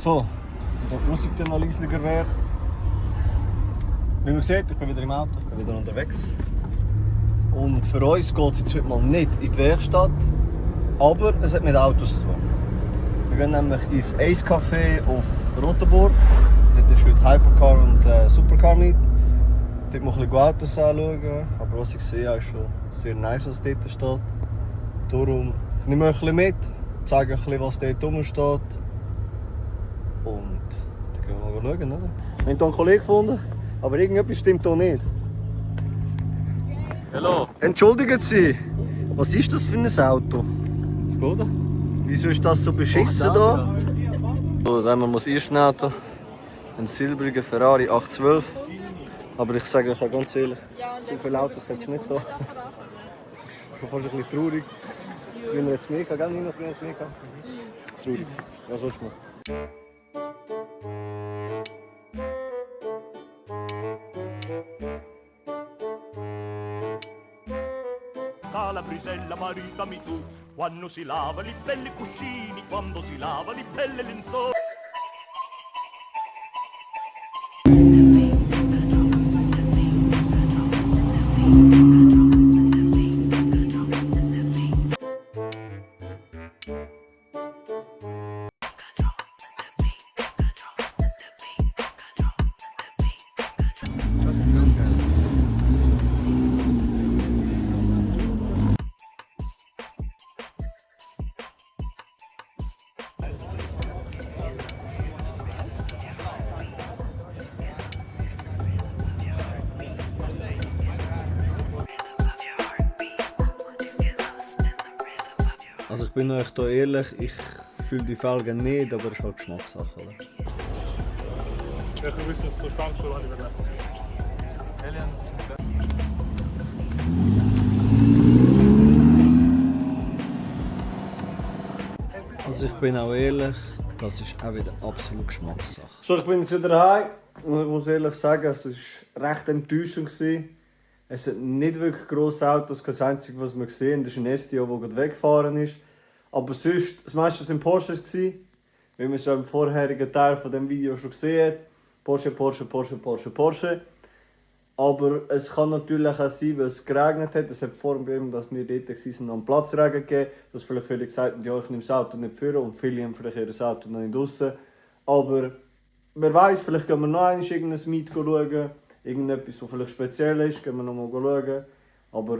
So, da die Musik dann noch leisiger wäre. Wie man sieht, ich bin wieder im Auto, ich bin wieder unterwegs. Und für uns geht es jetzt heute mal nicht in die Werkstatt, aber es hat mit Autos zu tun. Wir gehen nämlich ins Ace Café auf Rotenburg. Dort ist heute Hypercar und Supercar Meet. Dort muss ich ein bisschen Autos anschauen, aber was ich sehe, ist schon sehr nice, was dort steht. Darum nehme ich ein bisschen mit, zeige ein bisschen, was dort rumsteht. Und dann gehen wir mal schauen, oder? Wir haben hier einen Kollegen gefunden, aber irgendetwas stimmt hier nicht. Hallo. Entschuldigen Sie, was ist das für ein Auto? Skoda? Wieso ist das so beschissen da? So, dann haben wir das erste Auto. Ein silbriger Ferrari 812. Aber ich sage euch ganz ehrlich, so viele Autos hat es nicht da. Das ist schon fast ein bisschen traurig. Früher hat es mehr gehabt, gell Nina? Früher hat es mehr gehabt. Traurig. Ja, sonst mal. La brisella maritami tu, quando si lava li belli cuscini, quando si lava li belle lenzuola. Also ich bin euch hier ehrlich, ich fühle die Felgen nicht, aber es ist halt Geschmackssache. Oder? Ja, du bist jetzt so stark schon an die Welle. Also ich bin auch ehrlich, das ist auch wieder absolut Geschmackssache. So, ich bin jetzt wieder daheim und ich muss ehrlich sagen, es war recht enttäuschend. Es hat nicht wirklich grosse Autos, das Einzige, was wir gesehen haben, ist ein STO, der gerade weggefahren ist. Aber sonst, das meiste waren Porsches, wie man es im vorherigen Teil von dem Video schon gesehen hat. Porsche, Porsche, Porsche, Porsche, Porsche. Aber es kann natürlich auch sein, weil es geregnet hat. Es hat vor allem, dass wir dort waren, am Platzregen gegeben. Dass vielleicht viele gesagt haben, ja, ich nehme das Auto nicht führen. Und viele haben vielleicht ihr Auto noch nicht draussen. Aber wer weiß, vielleicht gehen wir noch einmal irgendein Meet schauen. Irgendetwas, was vielleicht speziell ist, gehen wir noch mal schauen. Aber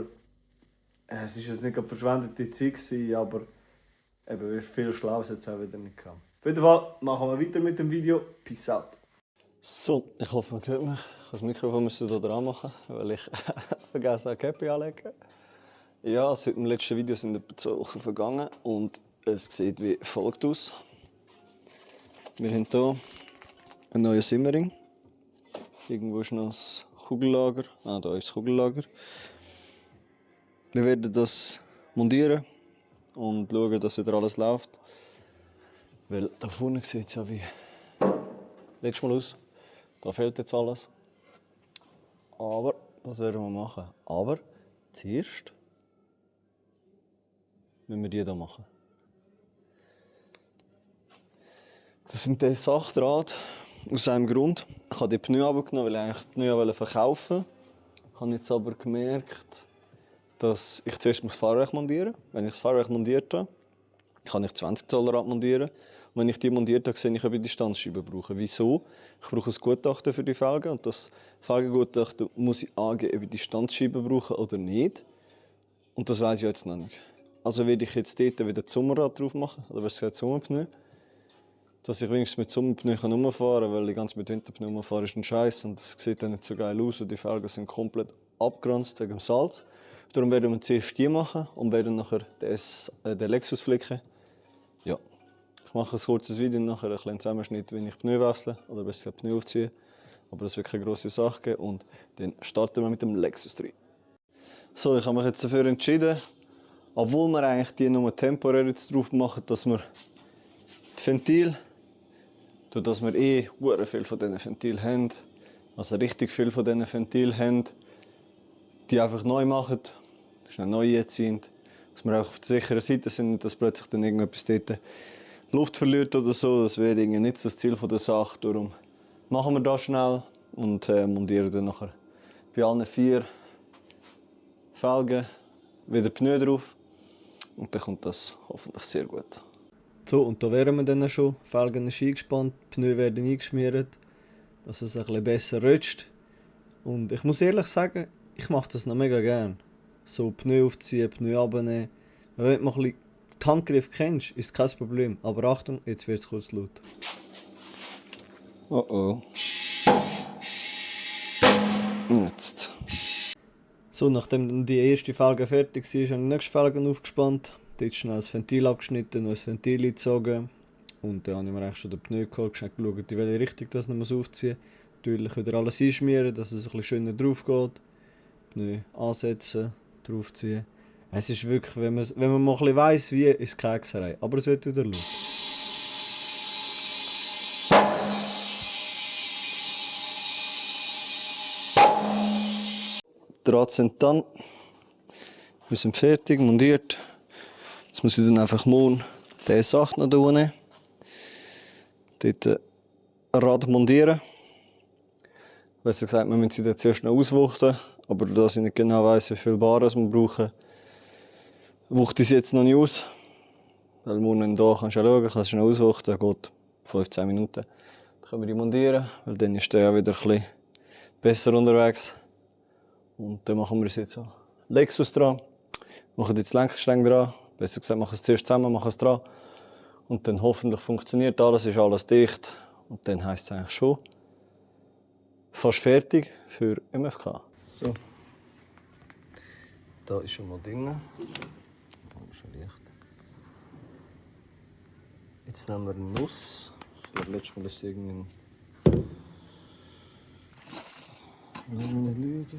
es war jetzt nicht eine verschwendete Zeit gewesen, aber eben viel Schlaues hat es auch wieder nicht gehabt. Auf jeden Fall machen wir weiter mit dem Video. Peace out. So, ich hoffe, man hört mich. Ich muss das Mikrofon hier dran machen, weil ich vergessen habe, Cappy anzulegen. Ja, seit dem letzten Video sind etwa 2 Wochen vergangen und es sieht wie folgt aus. Wir haben hier ein neues Simmering. Irgendwo ist noch das Kugellager. Ah, da ist das Kugellager. Wir werden das montieren und schauen, dass wieder alles läuft. Weil da vorne sieht es ja wie letztes Mal aus. Da fehlt jetzt alles. Aber das werden wir machen. Aber zuerst müssen wir die hier machen. Das sind die Sachdraht. Aus einem Grund. Ich habe die Pneu abgenommen, weil ich eigentlich die Pneu verkaufen wollte. Ich habe jetzt aber gemerkt, dass ich zuerst das Fahrwerk montieren muss. Wenn ich das Fahrwerk montiert habe, kann ich 20 Zoll Rad montieren. Und wenn ich die montiert habe, sehe ich, ob ich Distanzscheiben brauche. Wieso? Ich brauche ein Gutachten für die Felgen. Und das Felgengutachten muss ich angeben, ob ich Distanzscheiben brauche oder nicht. Und das weiss ich jetzt noch nicht. Also werde ich jetzt dort wieder das Sommerrad drauf machen. Oder was gesagt, Sommerpneu. Dass ich wenigstens mit Sommerpneu herumfahren kann, weil die ganze mit Winterpneu herumfahren ist ein Scheiß und das sieht dann nicht so geil aus und die Felgen sind komplett abgeranzt wegen dem Salz. Darum werden wir zuerst die machen und werden nachher den Lexus flicken. Ja. Ich mache ein kurzes Video und nachher ein kleinen Zusammenschnitt, wenn ich Pneu wechsle oder besser Pneu aufziehe. Aber das wird keine grosse Sache geben und dann starten wir mit dem Lexus 3. So, ich habe mich jetzt dafür entschieden, obwohl wir eigentlich die nur temporär jetzt drauf machen, dass wir die Ventile, dass wir sehr viel von diesen Ventilen haben, also richtig viel von diesen Ventilen haben, die einfach neu machen, schnell neu einziehen, dass wir auch auf der sicheren Seite sind und dass plötzlich dann irgendetwas dort Luft verliert oder so, das wäre irgendwie nicht so das Ziel der Sache. Darum machen wir das schnell und montieren dann nachher bei allen 4 Felgen wieder Pneu drauf. Und dann kommt das hoffentlich sehr gut. So, und da wären wir dann schon. Felgen sind eingespannt, Pneu werden eingeschmiert, dass es ein bisschen besser rutscht. Und ich muss ehrlich sagen, ich mache das noch mega gern. So Pneu aufziehen, Pneu abnehmen. Wenn du mal ein bisschen den Handgriff kennst, ist kein Problem. Aber Achtung, jetzt wird es kurz laut. Oh oh. Jetzt. So, nachdem dann die erste Felge fertig war, habe ich die nächste Felge aufgespannt. Dort schnell das Ventil abgeschnitten, noch das Ventil gezogen. Und dann habe ich mir eigentlich schon den Pneu geholt, geschaut, in welche Richtung das noch aufziehen muss. Natürlich wieder alles einschmieren, dass es ein bisschen schöner drauf geht. Pneu ansetzen, draufziehen. Es ist wirklich, wenn man mal ein bisschen weiss, wie, ist es keine Hexerei. Aber es wird wieder laut. Die Draht sind dann. Wir sind fertig, montiert. Jetzt muss ich dann einfach morgen diese Sache noch nehmen. Dort ein Rad montieren. Besser gesagt, wir müssen sie dann zuerst noch auswuchten. Aber da ich nicht genau weiss, wie viel Bar wir brauchen, wuchte ich sie jetzt noch nicht aus. Weil morgen hier kannst du ja schauen, kannst du schnell auswuchten, das geht 15 Minuten. Dann können wir die montieren, weil dann ist der ja wieder ein bisschen besser unterwegs. Und dann machen wir es jetzt so. Lexus dran, machen jetzt Lenkgestänge dran. Besser gesagt, machen es zuerst zusammen, machen es dran. Und dann hoffentlich funktioniert alles, ist alles dicht. Und dann heisst es eigentlich schon fast fertig für MFK. So. Da ist schon mal drin. Oh, schon Licht. Jetzt nehmen wir eine Nuss. Ich glaube, letztes Mal ist es irgendwie eine Lüge.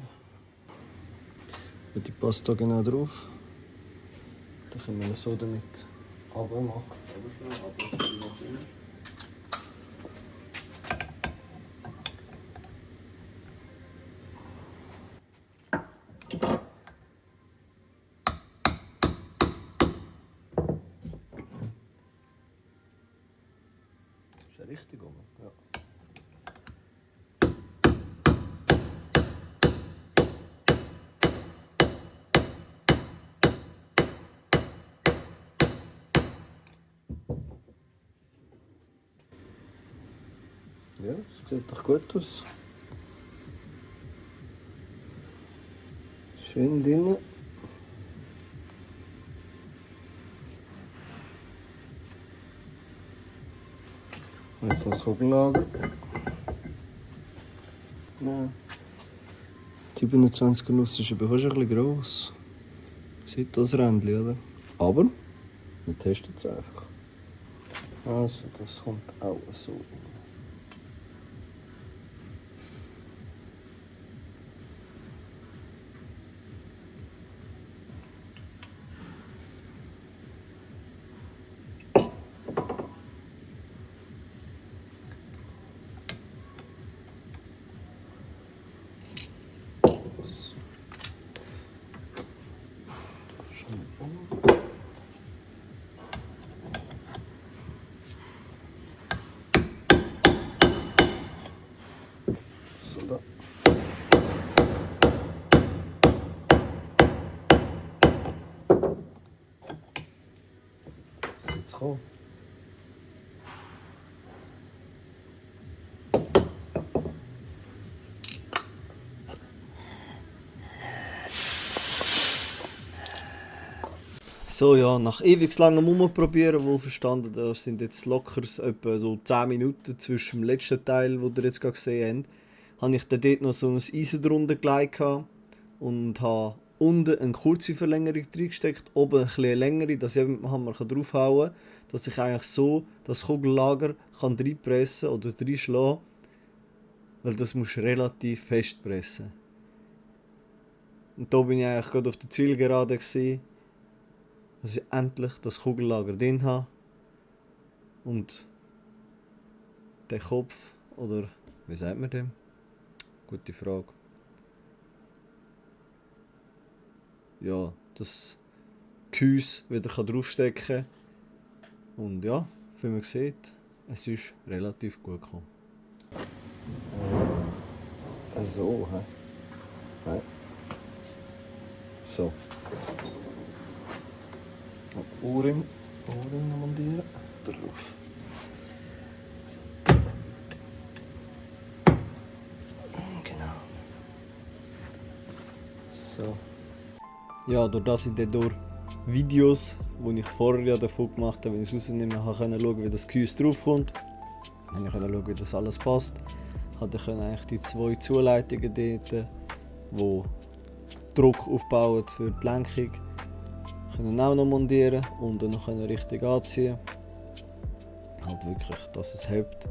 Die passt da genau drauf. Dann können wir so damit runtermachen. Ist ja richtig rum. Ja. Ja, das sieht doch gut aus. Schön drin. Und jetzt noch das Kugellager. Ja. 27er Nuss ist aber fast ein bisschen gross. Sieht das Rändchen, oder? Aber wir testen es einfach. Also, das kommt auch so. So, da. Was ist jetzt gekommen? So, ja, nach ewig langem Umprobieren, wohl verstanden, das sind jetzt locker etwa so 10 Minuten zwischen dem letzten Teil, den ihr jetzt gerade gesehen habt, habe ich dann dort noch so ein Eisen drunter gelegt und habe unten eine kurze Verlängerung reingesteckt, oben ein bisschen längere, dass ich eben mit dem Hammer draufhauen kann, dass ich eigentlich so das Kugellager reinpressen oder reinschlagen kann, weil das musst du relativ fest pressen. Und da bin ich eigentlich gerade auf der Zielgerade gewesen, dass ich endlich das Kugellager drin habe und den Kopf, oder wie sagt man dem? Gute Frage. Ja, das Gehäuse wieder draufstecken kann. Und ja, wie man sieht, es ist relativ gut gekommen. So, hä? So. Ohrring montieren. Drauf. Genau. So. Ja, durch das ich dann durch Videos, die ich vorher ja davon gemacht habe, wenn ich es rausnehme, konnte ich schauen, wie das Gehäuse draufkommt. Dann konnte ich schauen, wie das alles passt. Hatte ich eigentlich die 2 Zuleitungen dort, die Druck aufbauen für die Lenkung. Können auch noch montieren und dann noch richtig anziehen. Halt wirklich, dass es hebt.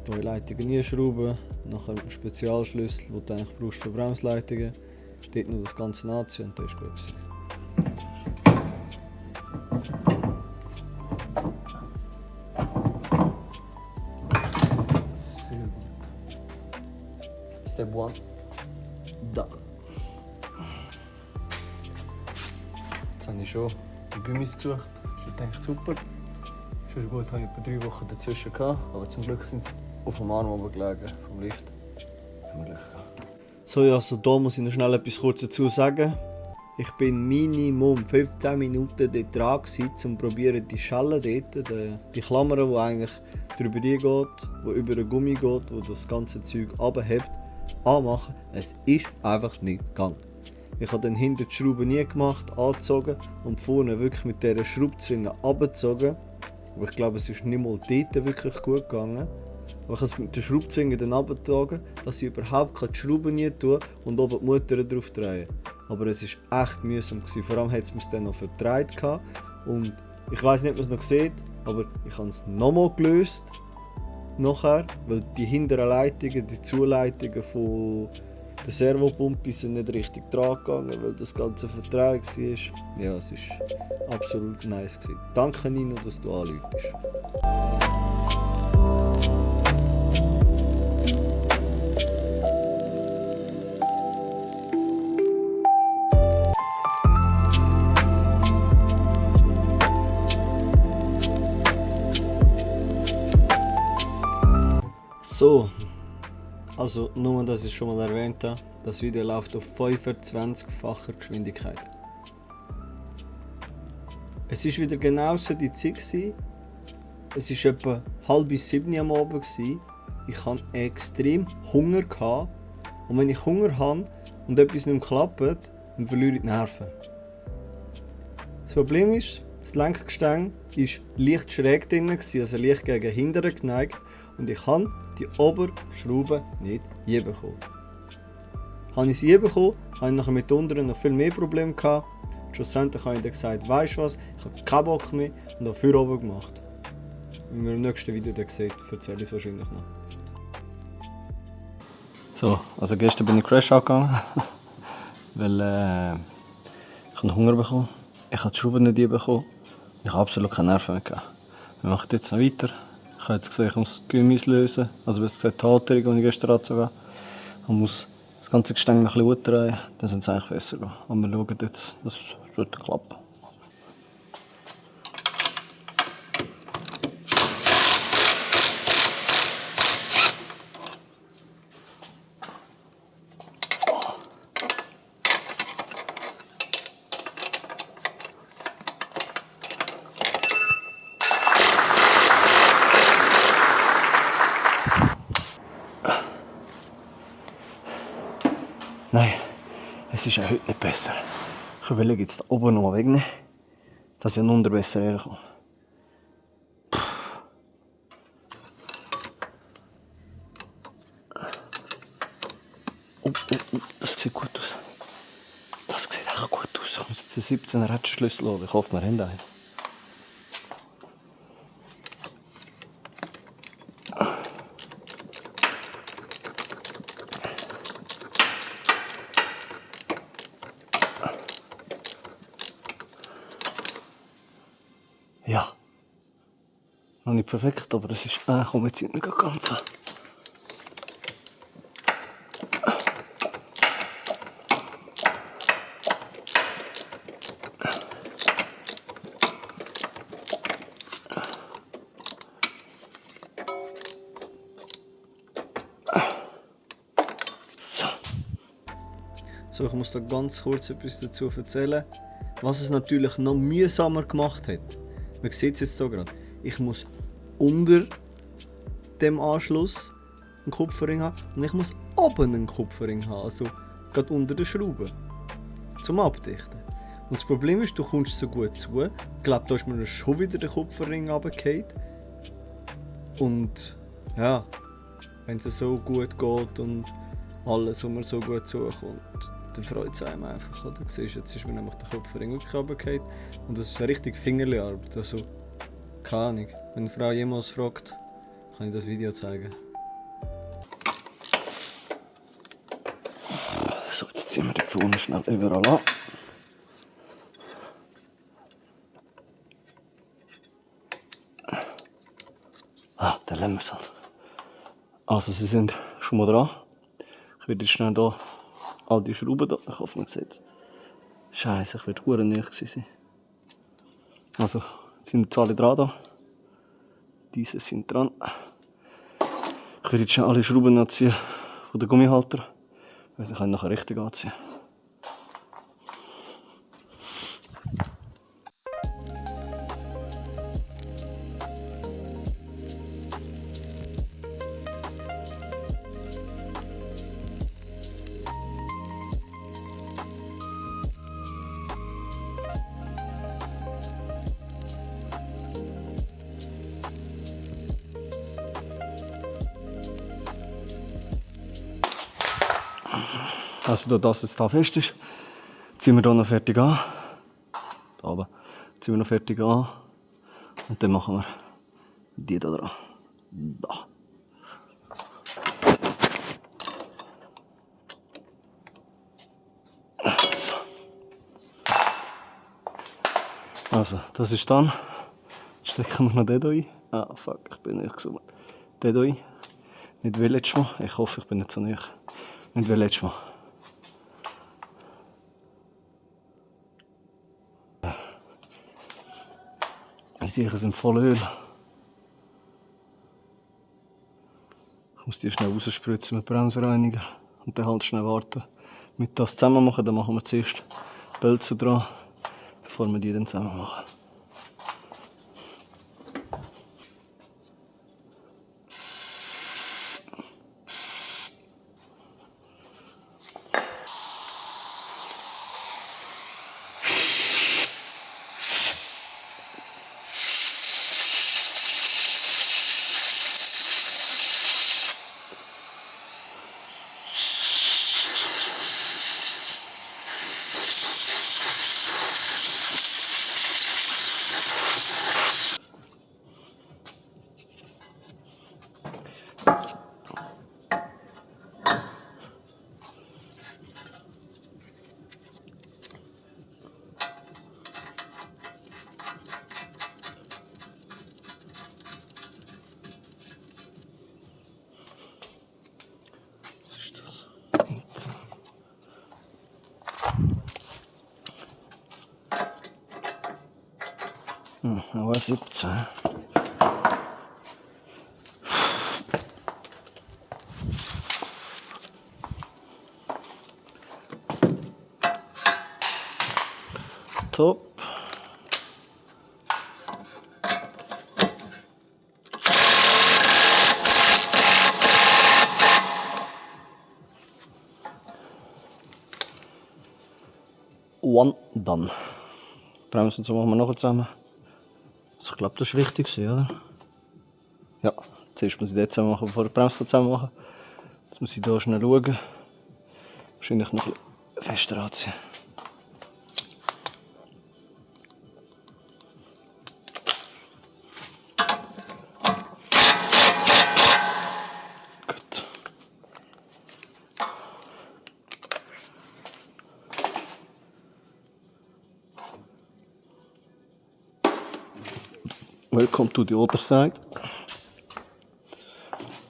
Die Leitungen einschrauben, nachher einen Spezialschlüssel, den du eigentlich brauchst für Bremsleitungen. Dort noch das Ganze anziehen und das war gut. Sehr gut. Step 1. Done. Jetzt habe ich schon die Gummis gesucht. Ich dachte, super. Schon gut, habe ich etwa 3 Wochen dazwischen gehabt, aber zum Glück sind sie auf dem Arm oben gelegen, vom Lift. Zum Glück. So, ja, also da muss ich noch schnell etwas kurz dazu sagen. Ich bin Minimum 15 Minuten dort dran gewesen, um zu probieren, die Schelle dort, die Klammer, die eigentlich drüber geht, die über den Gummi geht, wo das ganze Zeug runterhebt, anmachen. Es ist einfach nicht gegangen. Ich habe dann hinten die Schraube nie gemacht, angezogen und vorne wirklich mit dieser Schraubzwinge abgezogen. Aber ich glaube, es ist nicht mal dort wirklich gut gegangen. Aber ich habe es mit der Schraubzwinge dann abgezogen, dass ich überhaupt die Schrauben nie tue und oben die Mutter drauf drehen. Aber es war echt mühsam. Vor allem hat es mich dann noch verdreht. Und ich weiss nicht, ob man es noch sieht, aber ich habe es nochmal gelöst. Nachher, weil die hinteren Leitungen, die Zuleitungen von der Servopumpe sind nicht richtig dran gegangen, weil das Ganze verdreht war. Ja, es war absolut nice. Danke Nino, dass du anrufst. So, also nur, dass ich schon mal erwähnt habe, das Video läuft auf 25-facher Geschwindigkeit. Es war wieder genauso die Zeit. Es war etwa 6:30 am Abend. Ich hatte extrem Hunger. Und wenn ich Hunger habe und etwas nicht klappt, dann verliere ich die Nerven. Das Problem ist, das Lenkgestänge war leicht schräg drin, also leicht gegen hinten geneigt. Und ich habe die Oberschraube nicht hinbekommen. Habe ich sie hinbekommen, habe ich nachher mit unteren noch viel mehr Probleme gehabt. Schlussendlich habe ich dann gesagt, weisst du was, ich habe keinen Bock mehr und habe für oben gemacht. Wenn wir im nächsten Video dann sehen, erzähle ich es wahrscheinlich noch. So, also gestern bin ich Crash angegangen, weil ich habe Hunger bekommen. Ich habe die Schrauben nicht hinbekommen. Ich habe absolut keine Nerven mehr gehabt. Wir machen jetzt noch weiter. Ich habe jetzt gesehen, ich muss die Gummis lösen, also besser gesagt die Halterung, die ich gestern angezogen habe. Man muss das ganze Gestänge noch ein bisschen drehen, dann soll es eigentlich besser gehen. Und wir schauen jetzt, dass es klappen. Nein, es ist auch heute nicht besser. Ich überlege jetzt da oben noch wegnehmen, dass ich unten besser herkomme. Oh, das sieht gut aus. Das sieht echt gut aus. Ich muss jetzt den 17er Ratschenschlüssel holen. Ich hoffe, wir haben einen. Ja, noch nicht perfekt, aber es ist kommt jetzt nicht ganz an. So, ich muss da ganz kurz etwas dazu erzählen. Was es natürlich noch mühsamer gemacht hat. Man sieht es jetzt hier gerade. Ich muss unter dem Anschluss einen Kupferring haben und ich muss oben einen Kupferring haben. Also gerade unter der Schraube. Zum Abdichten. Und das Problem ist, du kommst so gut zu. Ich glaube, da ist mir schon wieder der Kupferring runtergefallen. Und ja, wenn es so gut geht und alles, wo man so gut zukommt, dann freut es einem einfach. Oder? Du siehst, jetzt ist mir nämlich der Kupferring wirklich runtergefallen. Und das ist eine richtig Fingerli-Arbeit. Also, keine Ahnung. Wenn eine Frau jemals fragt, kann ich das Video zeigen. So, jetzt ziehen wir die vorne schnell überall an. Dann lassen wir es halt. Also, sie sind schon mal dran. Ich werde jetzt schnell hier all die Schrauben da. Ich hoffe, man sieht es. Scheiße, ich werde verdammt nahe sein. Also, jetzt sind jetzt alle dran da. Diese sind dran. Ich werde jetzt schnell alle Schrauben anziehen von den Gummihalter. Dann kann ich nachher richtig anziehen. Also, da das jetzt da fest ist, ziehen wir hier noch fertig an. Da oben. Ziehen wir noch fertig an. Und dann machen wir die da dran. Da. So. Also, das ist dann. Jetzt stecken wir noch den hier ein. Ah, fuck, ich bin nicht gesund. Den hier ein. Nicht wie letztes Mal. Ich hoffe, ich bin nicht so nahe. Nicht wie letztes Mal. Ich sehe, es sind voll Öl. Ich muss die schnell rausspritzen mit Bremsreiniger und dann halt schnell warten. Mit das zusammen machen, dann machen wir zuerst die Bölzer dran, bevor wir die dann zusammen machen. Aber 17. Top. One done. Bremsen so machen wir nachher zusammen. Also ich glaube, das war wichtig, oder? Ja, zuerst muss ich das zusammen machen, bevor ich die Bremse zusammen machen. Jetzt muss ich hier schnell schauen. Wahrscheinlich noch ein bisschen fester anziehen. Gut. Welcome to the other side.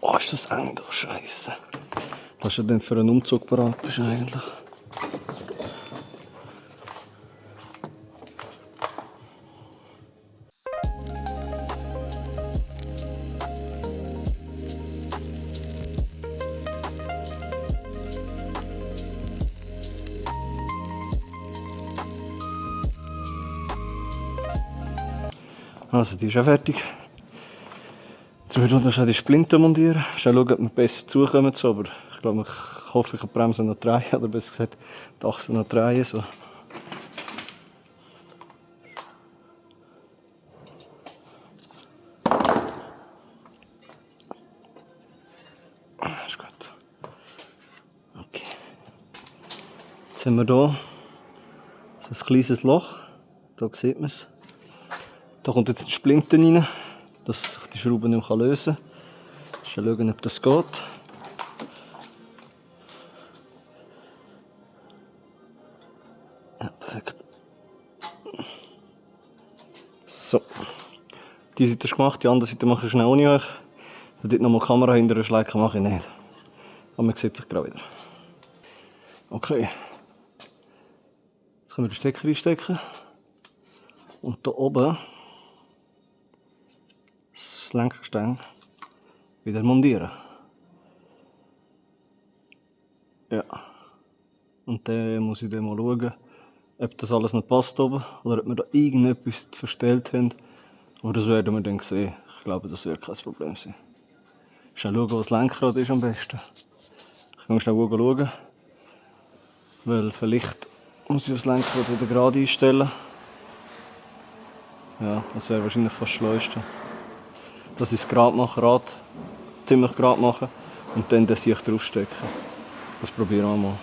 Oh, ist das eng da, Scheiße. Das ist ja dann für einen Umzug bereit bist eigentlich. Also, die ist auch fertig. Jetzt würde ich noch schnell die Splinter montieren. Schauen, ob wir besser zukommen. So, aber ich glaube, ich hoffe, ich kann die Bremse noch drehen. Oder besser gesagt, die Achse noch drehen. So. Ist gut. Okay. Jetzt haben wir hier so ein kleines Loch. Hier sieht man es. Da kommt jetzt ein Splinter rein, dass sich die Schraube nicht mehr lösen kann. Schauen, ob das geht. Ja, perfekt. So. Die Seite ist gemacht, die andere Seite mache ich schnell ohne euch. Wenn dort nochmal die Kamera hinter schlägt, mache ich nicht. Aber man sieht sich gerade wieder. Okay. Jetzt können wir den Stecker einstecken. Und hier oben das Lenkgestänge wieder montieren. Ja. Und dann muss ich dann mal schauen, ob das alles noch passt oben oder ob wir da irgendetwas verstellt haben. Aber das werden wir dann sehen. Ich glaube, das wird kein Problem sein. Schnell schauen, was das Lenkrad ist am besten. Ich kann schnell schauen. Weil vielleicht muss ich das Lenkrad wieder gerade einstellen. Ja, das wäre wahrscheinlich fast das Schleuste. Dass ich es gerade mache, ziemlich gerade machen und dann das Sicht draufstecken. Das probieren wir mal.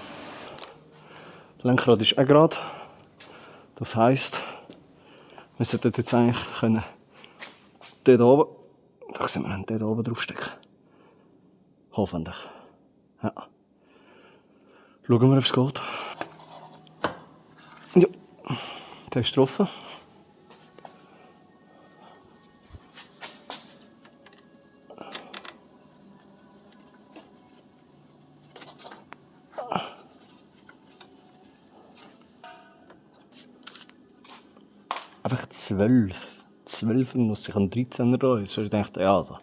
Das Lenkrad ist auch gerade. Das heisst, wir sollten jetzt eigentlich können dort oben, da sehen wir, dort oben draufstecken. Hoffentlich. Ja. Schauen wir, ob es geht. Ja, der ist getroffen. Einfach 12. 12 muss ich an 13er da. Jetzt habe ich gedacht, ja, also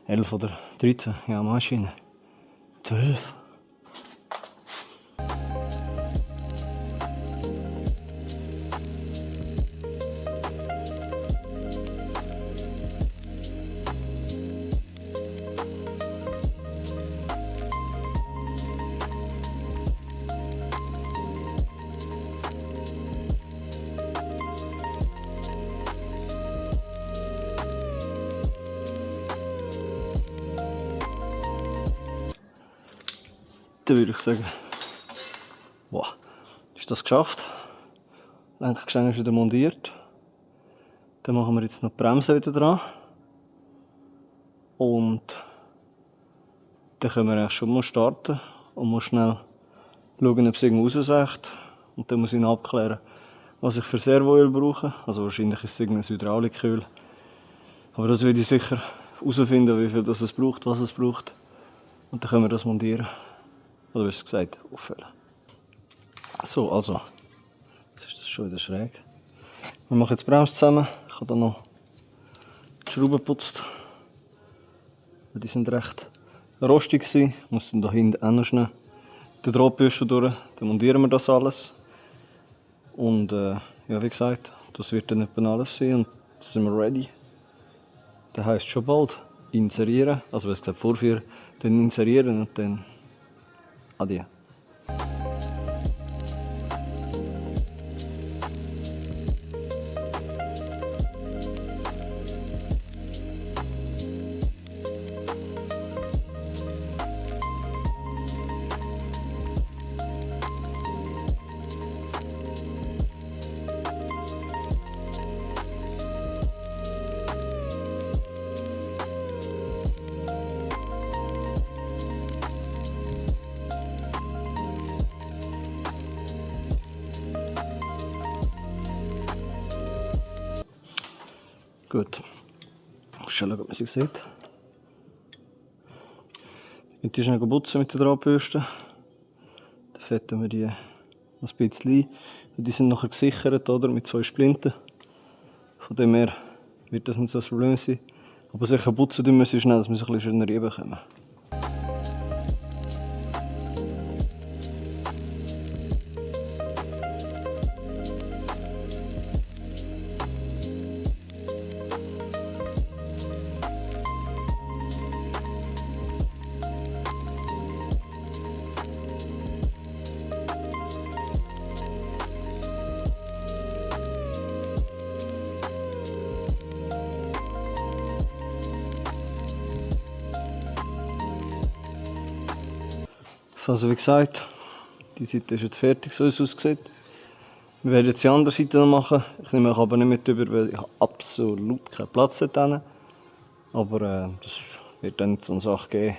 11 oder 13, ja, Maschine. 12. Dann würde ich sagen, wow, ist das geschafft. Lenkgestänge ist wieder montiert. Dann machen wir jetzt noch die Bremse wieder dran. Und dann können wir eigentlich schon mal starten und mal schnell schauen, ob es irgendwo raussagt. Und dann muss ich noch abklären, was ich für Servoöl brauche. Also wahrscheinlich ist es irgendein Hydrauliköl. Aber das werde ich sicher herausfinden, wie viel das es braucht, was es braucht. Und dann können wir das montieren. Oder wie gesagt, auffüllen. So, also. Jetzt ist das schon wieder schräg. Wir machen jetzt die Bremse zusammen. Ich habe dann noch die Schrauben geputzt. Die sind recht rostig gewesen. Ich muss dann da hinten auch noch schnell den Drahtbürsten durch. Dann montieren wir das alles. Und ja, wie gesagt, das wird dann etwa alles sein. Und dann sind wir ready. Das heisst schon bald inserieren. Also wenn es vorführen, dann inserieren und dann adieu. Gut, schauen, ob man sie sieht. Ich die schnell putzen mit der Drahtbürste. Dann fetten wir die noch ein bisschen ein. Die sind nachher gesichert, oder, mit 2 Splinten. Von dem her wird das nicht so ein Problem sein. Aber sicher putzen müssen wir schnell, dass wir es ein bisschen schöner reinbekommen. So, also wie gesagt, die Seite ist jetzt fertig, so wie es aussieht. Wir werden jetzt die andere Seite noch machen. Ich nehme euch aber nicht mit über, weil ich habe absolut keinen Platz dort hinten. Aber das wird dann so eine Sache geben.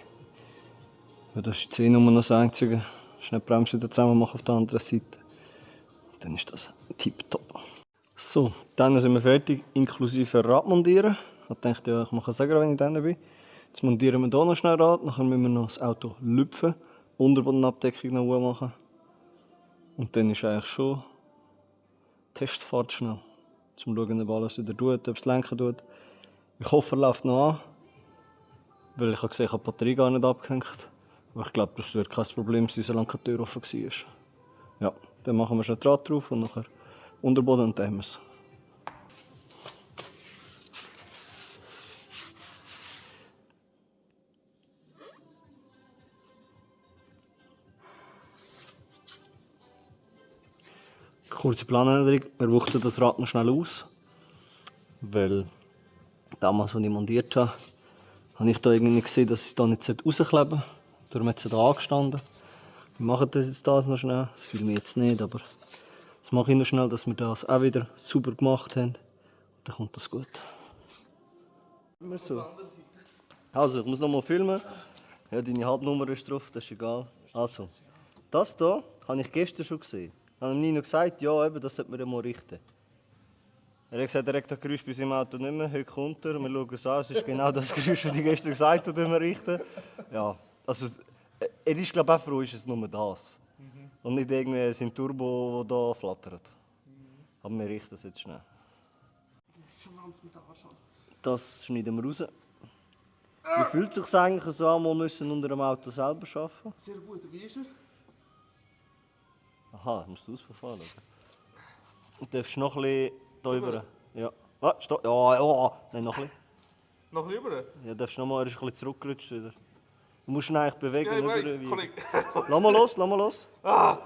Weil das ist jetzt nur noch das Einzige. Schnell die Bremse wieder zusammen machen auf der anderen Seite. Und dann ist das tipptopp. So, dann sind wir fertig, inklusive Rad montieren. Ich dachte, ja, ich mache es sagen, wenn ich dann bin. Jetzt montieren wir hier noch schnell Rad, dann müssen wir noch das Auto lüpfen, Unterbodenabdeckung noch machen. Und dann ist eigentlich schon Testfahrt schnell. Zum schauen, ob alles wieder tut, ob es lenken tut. Ich hoffe, er läuft noch an. Weil ich habe gesehen, ich habe die Batterie gar nicht abgehängt. Aber ich glaube, das wird kein Problem sein, solange die Tür offen war. Ja, dann machen wir schon Draht drauf und nachher Unterboden und dann haben wir es. Kurze Planänderung, wir wuchten das Rad noch schnell aus. Weil damals, als ich montiert habe, habe ich da irgendwie gesehen, dass es da nicht rauskleben sollte. Darum hat es da angestanden. Wir machen das jetzt noch schnell. Das fühle ich jetzt nicht, aber das mache ich noch schnell, dass wir das auch wieder sauber gemacht haben. Dann kommt das gut. So. Also, ich muss noch mal filmen. Ja, deine Halbnummer ist drauf, das ist egal. Also, das hier habe ich gestern schon gesehen. Dann habe ich Nino gesagt, ja, eben, das sollte man ja mal richten. Er hat gesagt, er hat das Geräusch bei seinem Auto nicht mehr. Heute kommt er, wir schauen es an, es ist genau das Geräusch, das ich gestern gesagt habe, das wir richten. Ja, also, er ist, glaube ich, auch froh, ist es nur das. Und nicht irgendwie sein Turbo, der da flattert. Aber wir richten es jetzt schnell. Das schneiden wir raus. Wie fühlt es sich eigentlich so an, wir müssen unter dem Auto selber arbeiten? Sehr gut, wie ist er? Aha, musst du ausfahren. Und darfst noch ein bisschen hier rüber. Ja. Ah, stopp. Ja, ja. Nein, noch ein bisschen. Noch lieber? Ja, darfst noch mal, er ist ein bisschen zurückgerutscht wieder. Du musst ihn eigentlich bewegen. Ja, ich weiß, überwiegen. Kollege. Lass mal los, lass mal los. Ah!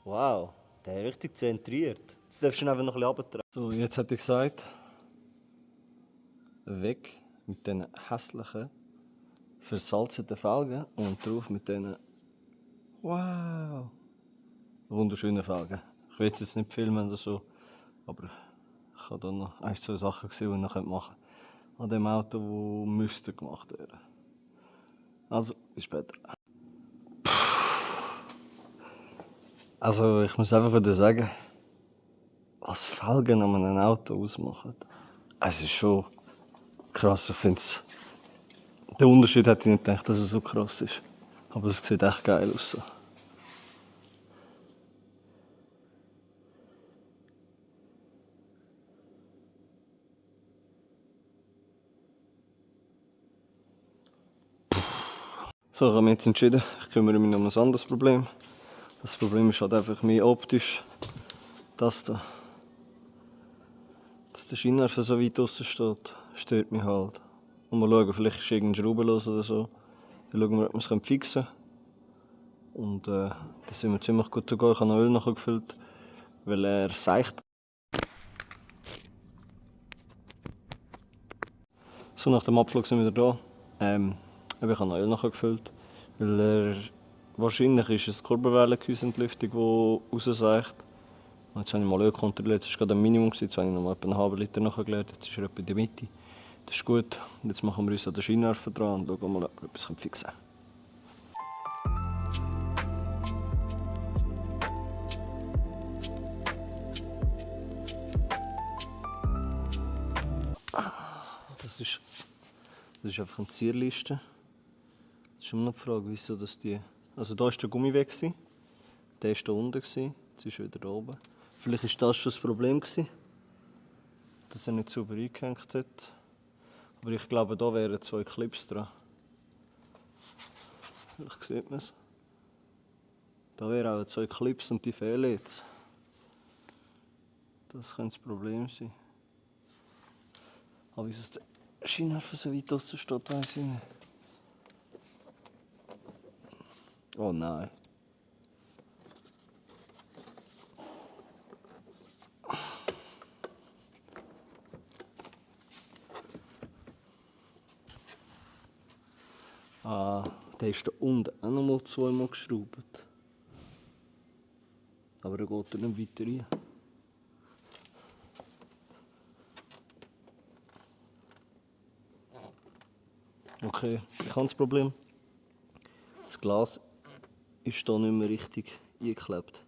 Wow, der ist richtig zentriert. Jetzt darfst du ihn einfach noch ein bisschen runtertragen. So, jetzt hätte ich gesagt, weg mit diesen hässlichen, versalzten Felgen und drauf mit diesen, wow, wunderschönen Felgen. Ich will jetzt nicht filmen oder so, aber ich habe da noch ein, zwei Sachen gesehen, die ich machen könnte. An dem Auto, das müsste gemacht werden. Also, bis später. Also, ich muss einfach wieder sagen, was Felgen an einem Auto ausmachen. Es ist schon krass. Ich finde es. Der Unterschied hätte ich nicht gedacht, dass es so krass ist. Aber es sieht echt geil aus. So. So, ich habe mich jetzt entschieden, ich kümmere mich um ein anderes Problem. Das Problem ist halt einfach mehr optisch. Das da. Dass der Scheinwerfer so weit draussen steht, stört mich halt. Und mal schauen, vielleicht ist irgendein Schrauben los oder so. Dann schauen wir, ob wir es fixen können. Und dann sind wir ziemlich gut zu gehen. Ich habe noch Öl nachgefüllt, weil er seicht. So, nach dem Abflug sind wir wieder da. Ich habe noch Öl nachgefüllt, weil wahrscheinlich ist es die Kurbelwellenküsentlüftung, die rausseicht. Und jetzt habe ich mal Öl kontrolliert, das war gerade ein Minimum, jetzt habe ich noch mal etwa einen halben Liter nachgeleert, jetzt ist er etwa in der Mitte. Das ist gut, jetzt machen wir uns an den Scheinwerfer dran und schauen mal, ob wir etwas fixen können. Das ist einfach eine Zierliste. Das ist immer noch die Frage, wieso das die... Also da war der Gummi weg, der war da unten, jetzt ist er wieder da oben. Vielleicht war das schon das Problem, dass er nicht sauber eingehängt hat. Aber ich glaube, da wären 2 Clips dran. Vielleicht sieht man es. Da wären auch 2 Clips und die fehlen jetzt. Das könnte das Problem sein. Aber wieso der Scheinwerfer so weit draussen steht, weiss ich nicht. Oh nein. Der ist da unten auch noch mal zweimal geschraubt. Aber er geht dann nicht weiter rein. Okay, ich habe das Problem. Das Glas ist hier nicht mehr richtig eingeklebt.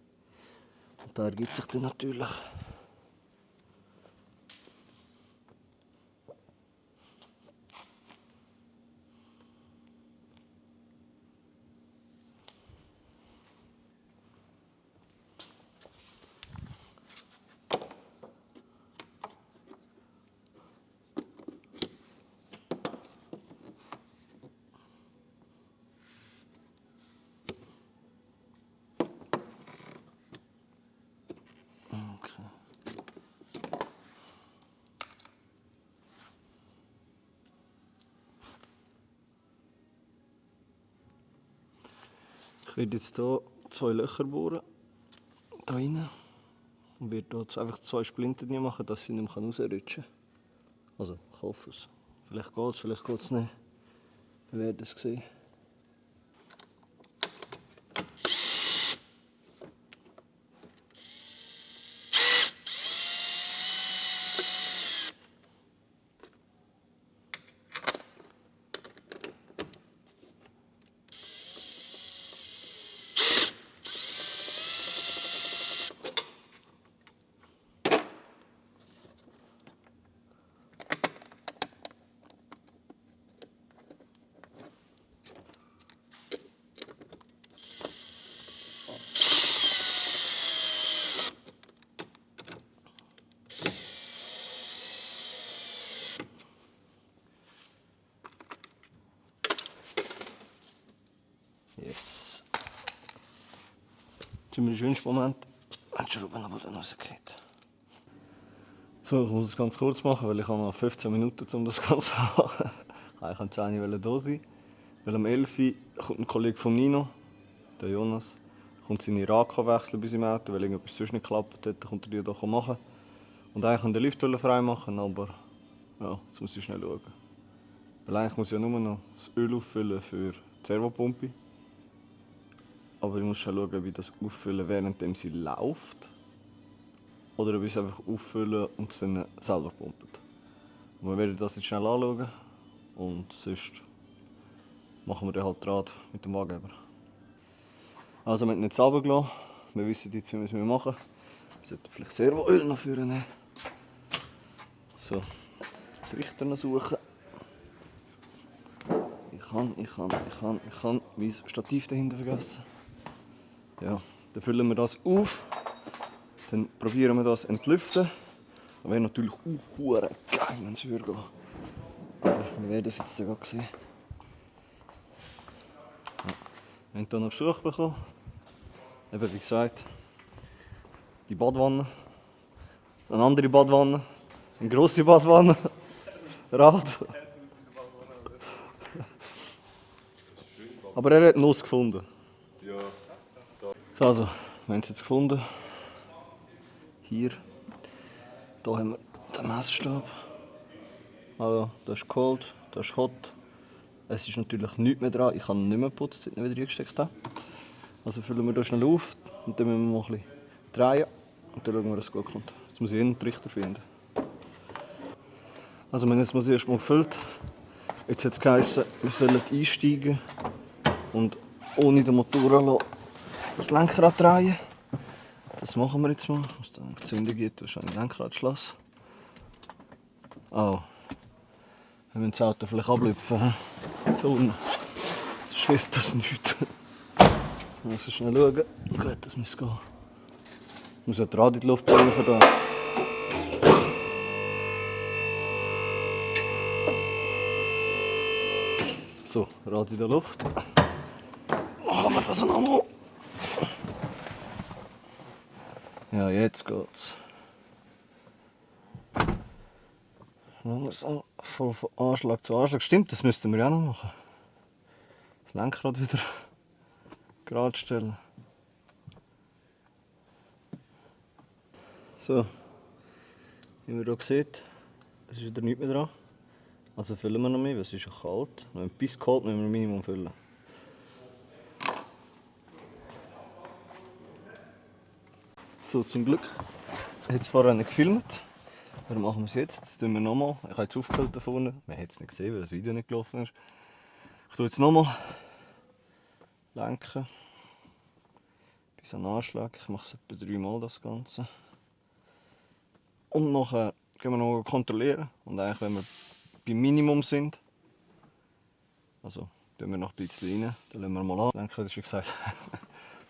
Und da ergibt sich dann natürlich Ich werde jetzt hier 2 Löcher bohren, hier rein, und werde hier jetzt einfach 2 Splinter drin machen, dass sie nicht mehr rausrutschen kann. Also, ich hoffe es. Vielleicht geht es nicht. Wir werden es sehen. Yes. Jetzt haben wir den schönsten Moment, wenn die Schraube aber dann rausgeht. So, ich muss es ganz kurz machen, weil ich habe noch 15 Minuten, um das Ganze zu machen. Ich wollte 10 Uhr da sein. Weil um 11 Uhr kommt ein Kollege von Nino, der Jonas, kommt seine Rake wechseln bei seinem Auto, weil irgendetwas sonst nicht geklappt hat. Dann kommt er die hier machen. Und eigentlich wollte ich den Lift frei machen, aber ja, jetzt muss ich schnell schauen. Weil eigentlich muss ich ja nur noch das Öl auffüllen für die Servopumpe. Aber ich muss schon schauen, wie ich das auffüllen, während sie läuft. Oder ob ich es einfach auffüllen und es dann selber pumpt. Und wir werden das jetzt schnell anschauen. Und sonst machen wir dann halt Draht mit dem Wagenheber. Also wir haben jetzt runtergelassen. Wir wissen jetzt, wie wir es machen. Wir sollten vielleicht Servoöl noch nehmen. So, die Richter noch suchen. Ich kann mein Stativ dahinter vergessen. Ja, dann füllen wir das auf. Dann probieren wir das zu entlüften. Das wäre natürlich geil, wenn es würde gehen. Aber wir werden es jetzt sogar sehen. Ja. Wir haben hier noch Besuch bekommen. Eben wie gesagt, die Badwanne. Eine andere Badwanne. Eine grosse Badwanne. Rad. Aber er hat einen Nuss gefunden. Ja. Also, wir haben es jetzt gefunden. Hier. Hier haben wir den Messstab. Also, das ist cold, das ist hot. Es ist natürlich nichts mehr dran. Ich habe ihn nicht mehr geputzt, seit ich ihn wieder reingesteckt habe. Also füllen wir hier schnell auf und dann müssen wir noch ein bisschen drehen. Und dann schauen wir, dass es gut kommt. Jetzt muss ich einen Trichter finden. Also wir haben jetzt mal das erste Mal gefüllt. Jetzt hat es geheißen, wir sollen einsteigen und ohne den Motor das Lenkrad drehen. Das machen wir jetzt mal. Was dann Zündung gibt, wahrscheinlich Lenkradschloss. Oh. Wir müssen das Auto vielleicht ablüpfen. So, sonst wird das nicht. Ich muss schnell schauen. Gut, das muss gehen. Ich muss ja die Rad in die Luft bringen für da. So, Rad in der Luft. Machen wir das nochmal. Ja, jetzt geht's. Langsam, voll von Anschlag zu Anschlag. Stimmt, das müssten wir ja noch machen. Das Lenkrad wieder gerade stellen. So, wie man hier sieht, es ist wieder nichts mehr dran. Also füllen wir noch mehr, weil es ist ja kalt. Wenn es bis kalt müssen wir Minimum füllen. So, zum Glück hat es vorher nicht gefilmt. Warum machen wir es jetzt? Das tun wir nochmal. Ich habe jetzt aufgehört davon. Man hat es nicht gesehen, weil das Video nicht gelaufen ist. Ich tue jetzt nochmal lenken. Bis an den Anschlag. Ich mache es etwa 3 Mal das Ganze. Und nachher gehen wir noch kontrollieren. Und eigentlich, wenn wir beim Minimum sind, also tun wir noch ein bisschen rein, dann lassen wir mal an. Lenken, das ist wie gesagt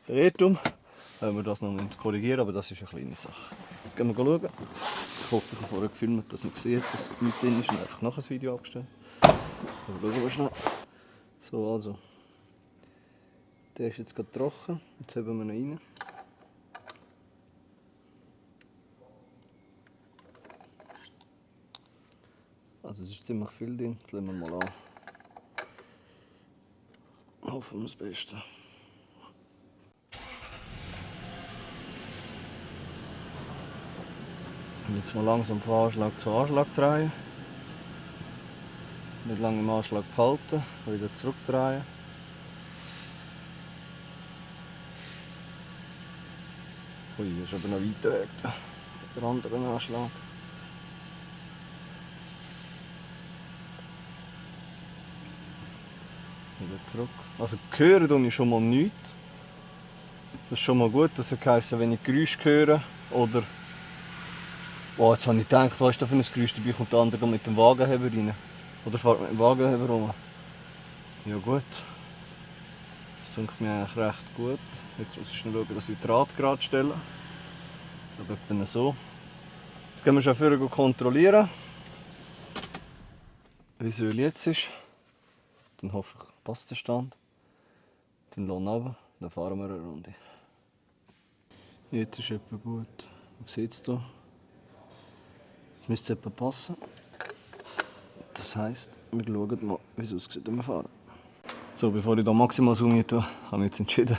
ein Irrtum. Wenn wir das noch korrigieren, aber das ist eine kleine Sache. Jetzt gehen wir schauen. Ich hoffe, ich habe vorher gefilmt, dass man sieht, dass nichts drin ist und einfach nachher das Video abgestellt. Aber schauen wir schnell. So, also. Der ist jetzt gerade trocken. Jetzt haben wir ihn rein. Also es ist ziemlich viel drin. Jetzt lassen wir mal an. Hoffen wir das Beste. Und jetzt mal langsam von Anschlag zu Anschlag drehen. Nicht lange im Anschlag behalten, wieder zurückdrehen. Ui, das ist aber noch weiter weg, der andere Anschlag. Wieder zurück. Also hören tue ich schon mal nichts. Das ist schon mal gut, das heisst, wenn ich Geräusche höre oder oh, jetzt habe ich gedacht, was ist da für ein Geräusch? Dabei kommt der andere mit dem Wagenheber rein. Oder fährt mit dem Wagenheber rum. Ja gut. Das klingt mir eigentlich recht gut. Jetzt muss ich nur schauen, dass ich den Draht gerade stelle. Ich glaube etwa so. Jetzt gehen wir schon vorher kontrollieren, wie das Öl jetzt ist. Dann hoffe ich, passt der Stand. Dann lassen wir runter, dann fahren wir eine Runde. Jetzt ist etwa gut. Man sieht es hier. Jetzt müsste es etwa passen. Das heisst, wir schauen mal, wie es aussieht, wenn wir fahren. So, bevor ich hier maximal zoome tue, habe ich jetzt entschieden,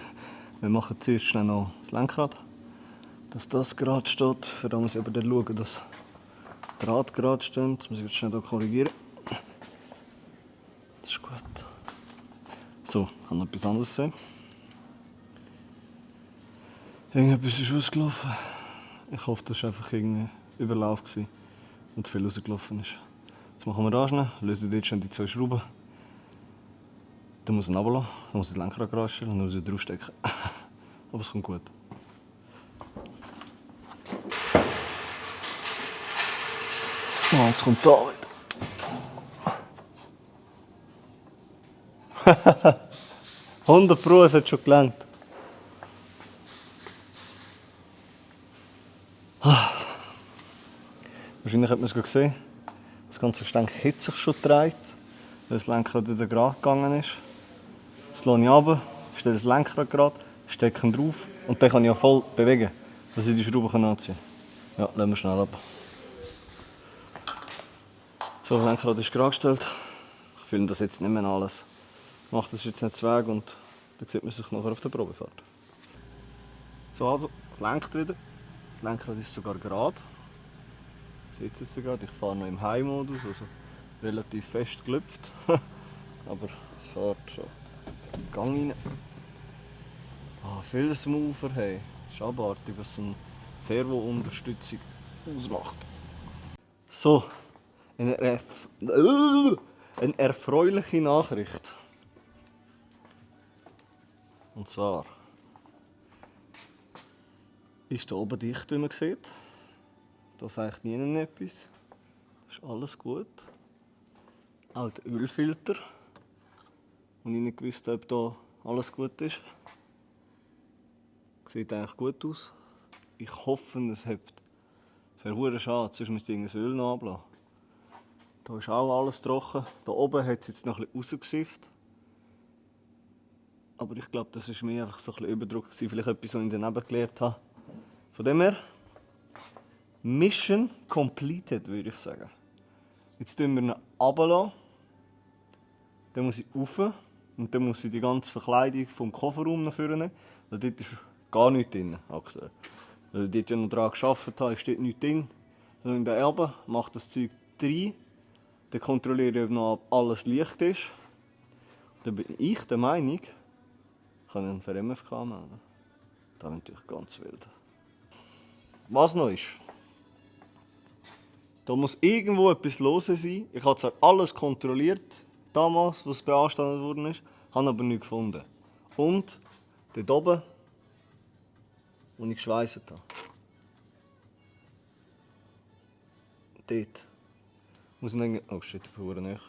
wir machen zuerst schnell noch das Lenkrad. Dass das gerade steht. Für das muss ich aber dann schauen, dass der Rad gerade steht. Das muss ich jetzt schnell hier korrigieren. Das ist gut. So, ich kann noch etwas anderes sehen. Irgendetwas ist ausgelaufen. Ich hoffe, das war einfach irgendein Überlauf und zu viel rausgelaufen ist. Jetzt machen wir das schnell, lösen dort schon die 2 Schrauben. Dann muss ich ihn runterlassen, dann muss ich das Lenkrad gerade stellen und dann muss ich draufstecken. Aber es kommt gut. Oh, jetzt kommt da wieder. 100%, es hat schon gelangt. Wahrscheinlich hat man es gesehen. Das ganze Gestänk hat sich schon gedreht, weil das Lenkrad wieder gerade gegangen ist. Das lasse ich runter, stelle das Lenkrad gerade, stecke ihn drauf und dann kann ich ja voll bewegen, dass ich die Schraube anziehen kann. Ja, lassen wir schnell ab. So, das Lenkrad ist gerade gestellt. Ich filme das jetzt nicht mehr alles. Ich mache das jetzt nicht weg und dann sieht man sich nachher auf der Probefahrt. So, also, es lenkt wieder. Das Lenkrad ist sogar gerade. Seht ihr es gerade? Ich fahre noch im High-Modus, also relativ fest gelüpft. Aber es fährt schon in den Gang rein. Ah, viel smoother, hey. Das ist abartig, was eine Servo-Unterstützung ausmacht. So, eine erfreuliche Nachricht. Und zwar ist hier oben dicht, wie man sieht. Da sagt niemand etwas. Das ist alles gut. Auch der Ölfilter. Und ich nicht gewusst, ob da alles gut ist. Sieht eigentlich gut aus. Ich hoffe, es hebt. Es wäre schade, sonst müsste ich das Öl noch ablassen. Da ist auch alles trocken. Da oben hat es jetzt noch ein bisschen rausgesifft. Aber ich glaube, das war mir einfach so ein bisschen Überdruck. Vielleicht etwas, was ich daneben gelernt habe. Von dem her, Mission completed, würde ich sagen. Jetzt tun wir ihn runterlassen. Dann muss ich rauf. Und dann muss ich die ganze Verkleidung vom Kofferraum nach vorne nehmen. Weil dort ist gar nichts drin aktuell. Weil ich dort ja noch daran gearbeitet habe, ist dort nichts drin. Dann in der Elbe mache das Zeug rein. Dann kontrolliere ich, ob noch alles Licht ist. Dann bin ich der Meinung, ich kann ihn für MFK melden. Das ist natürlich ganz wild. was noch ist, da muss irgendwo etwas los sein. Ich habe zwar alles kontrolliert, damals, was beanstandet worden ist, habe aber nichts gefunden. Und dort oben, wo ich geschweißt habe, dort muss ich denken, oh shit, ich bin verdammt nahe.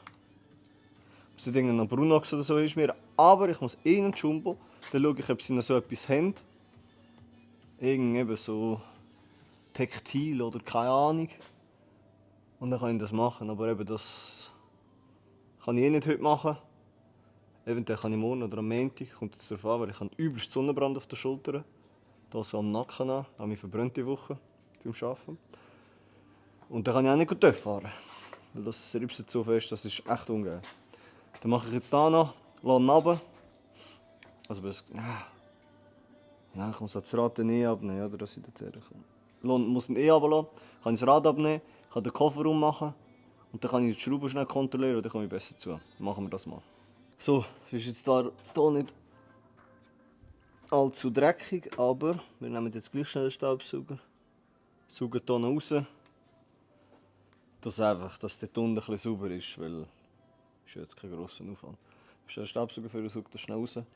Muss ich denken, noch Brunox oder so ist mir, aber ich muss in den Jumbo, dann schaue ich, ob sie noch so etwas haben. Irgendwie so Textil oder keine Ahnung. Und dann kann ich das machen, aber eben das kann ich nicht heute machen. Eventuell kann ich morgen oder am Montag, kommt jetzt darauf an, weil ich habe übelst Sonnenbrand auf der Schulter. Hier so am Nacken an, habe mich verbrannt die Woche beim Arbeiten. Und dann kann ich auch nicht gut fahren. Weil das ripset so fest, das ist echt ungeil. Dann mache ich jetzt hier noch, lasse ihn runter. Also bis, ja, ich muss das Rad dann abnehmen, oder dass ich dort herkomme. Ich muss ihn runterlassen, kann ich das Rad abnehmen, kann den Koffer ummachen und dann kann ich die Schrauben schnell kontrollieren und dann komme ich besser zu. Dann machen wir das mal. So, ist jetzt hier nicht allzu dreckig, aber wir nehmen jetzt gleich schnell den Staubsauger, saugen hier noch raus. Das einfach, dass der unten ein bisschen sauber ist, weil das ist jetzt kein grosser Aufwand. Ich stelle den Staubsauger für und sauge das schnell raus. Dann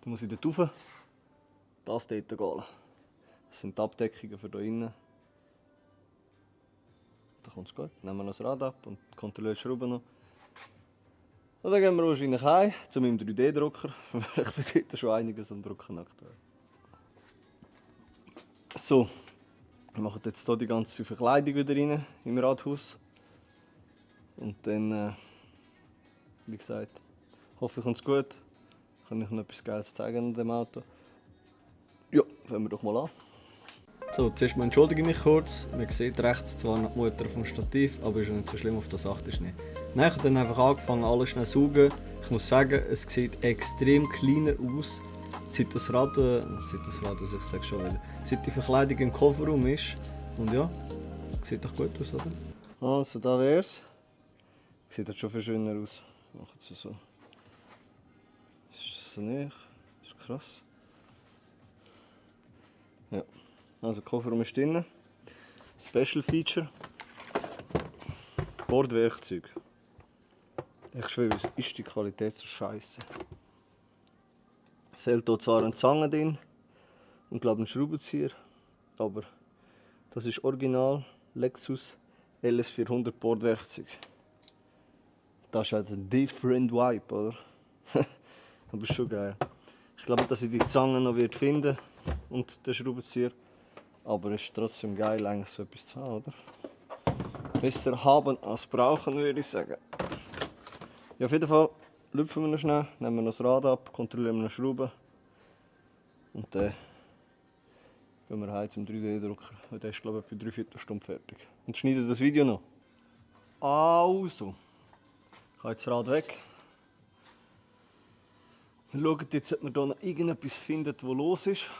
muss ich dort rauf, das dort gehen. Das sind die Abdeckungen für hier innen. Dann kommt es gut. Nehmen wir noch das Rad ab und kontrollieren die Schrauben noch. Und dann gehen wir wahrscheinlich heim zu meinem 3D-Drucker. Ich bin dort schon einiges am Drucken aktuell. So, wir machen jetzt hier die ganze Verkleidung wieder rein im Rathaus. Und dann, wie gesagt, hoffe ich, kommt es gut. Kann ich noch etwas Geiles zeigen an dem Auto. Ja, fangen wir doch mal an. So, zuerst mal entschuldige mich kurz. Man sieht rechts zwar noch die Mutter vom Stativ, aber ist nicht so schlimm, auf das achte ich nicht. Dann habe ich dann einfach angefangen, alles schnell zu saugen. Ich muss sagen, es sieht extrem kleiner aus, seit ich sage schon wieder, seit die Verkleidung im Kofferraum ist. Und ja, sieht doch gut aus, oder? Also, da wär's. Sieht jetzt schon viel schöner aus. Ich mache jetzt so. Ist das so nicht? Das ist krass. Ja. Also, der Kofferraum ist drin. Special Feature: Bordwerkzeug. Ich schwöre, ist die Qualität so scheiße. Es fehlt hier zwar eine Zange drin und glaube ein Schraubenzieher, aber das ist original Lexus LS400 Bordwerkzeug. Das ist halt ein different vibe, oder? Aber ist schon geil. Ich glaube, dass ich die Zange noch finden und den Schraubenzieher. Aber es ist trotzdem geil, eigentlich so etwas zu haben, oder? Besser haben als brauchen, würde ich sagen. Ja, auf jeden Fall lüpfen wir noch schnell, nehmen wir noch das Rad ab, kontrollieren wir noch Schrauben. Und dann gehen wir heim zum 3D-Drucker. Der ist, glaube ich, etwa 3/4 Stunde fertig. Und schneiden das Video noch. Also, ich habe jetzt das Rad weg. Wir schauen jetzt, ob wir hier noch irgendetwas finden, was los ist.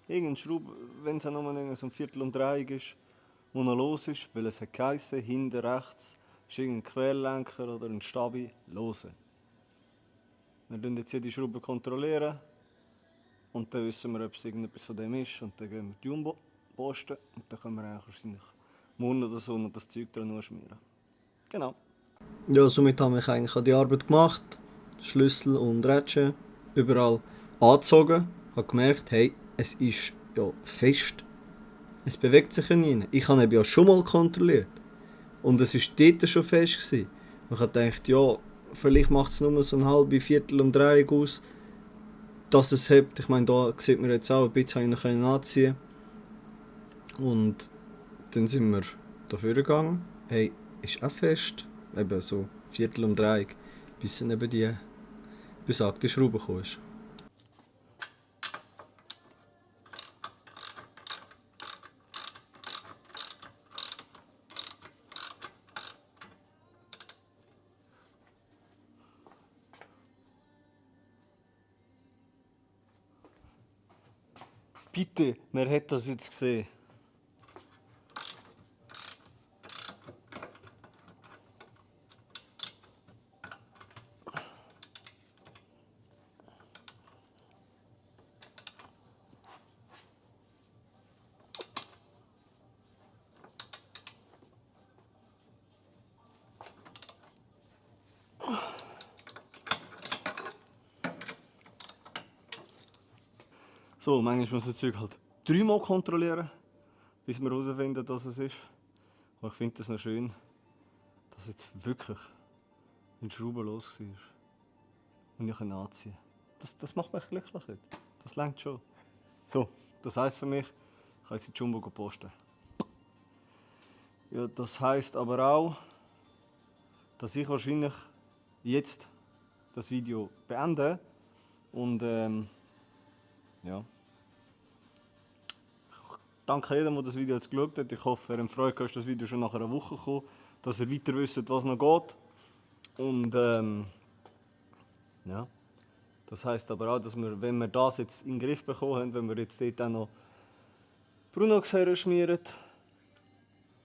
Irgendein Schraube, wenn es auch nur so ein Viertel um Dreieck ist, wo noch los ist, weil es hat geheißen, hinten rechts ist irgendein Querlenker oder ein Stabi, hören. Wir kontrollieren jetzt jede Schraube kontrollieren und dann wissen wir, ob es irgendetwas von dem ist und dann gehen wir die Jumbo posten und dann können wir eigentlich wahrscheinlich morgen oder so noch das Zeug dran schmieren. Genau. Ja, somit habe ich eigentlich an die Arbeit gemacht, Schlüssel und Rätschen überall angezogen, habe gemerkt, hey, es ist ja fest. Es bewegt sich ja nie. Ich habe ihn ja schon mal kontrolliert. Und es war dort schon fest gewesen. Ich habe gedacht, ja, vielleicht macht es nur so ein halbes Viertel um Dreieck aus, dass es hebt. Ich meine, da sieht man jetzt auch, ein bisschen anziehen. Und dann sind wir dafür gegangen. Hey, ist auch fest. Eben so Viertel um Dreieck. Bis dann eben die besagte Schraube gekommen ist. Bitte, wer hat das jetzt gesehen? So, manchmal muss man das Zeug halt 3-mal kontrollieren, bis wir herausfinden, dass es ist. Aber ich finde es noch schön, dass jetzt wirklich ein Schrauben los war. Und ich anziehen kann. Das macht mich glücklich heute. Das reicht schon. So, das heisst für mich, ich kann jetzt in Jumbo posten. Ja, das heisst aber auch, dass ich wahrscheinlich jetzt das Video beende. Und ja. Ich danke jedem, der das Video jetzt geschaut hat. Ich hoffe, ihr habt Freude gehabt, dass das Video schon nach einer Woche kommt, dass ihr weiter wisst, was noch geht. Und ja. Das heisst aber auch, dass wir, wenn wir das jetzt in den Griff bekommen haben, wenn wir jetzt dort auch noch Brunoxera schmieren,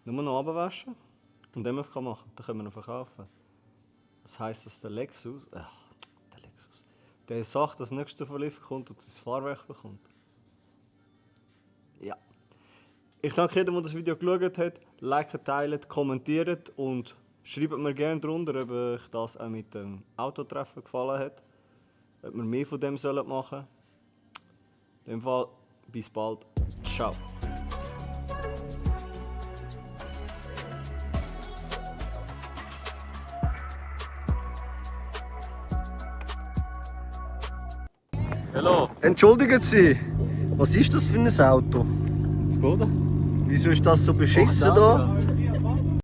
nur noch abwaschen und MFK machen, dann können wir noch verkaufen. Das heisst, dass der Lexus, der sagt, dass das nächste von Lift kommt und das Fahrwerk bekommt. Ja. Ich danke jedem, der das Video geschaut hat. Liken, teilen, kommentieren und schreibt mir gerne drunter, ob euch das auch mit dem Autotreffen gefallen hat. Ob wir mehr von dem machen sollen. In dem Fall, bis bald. Ciao. Hallo. Entschuldigen Sie, was ist das für ein Auto? Skoda? Wieso ist das so beschissen da?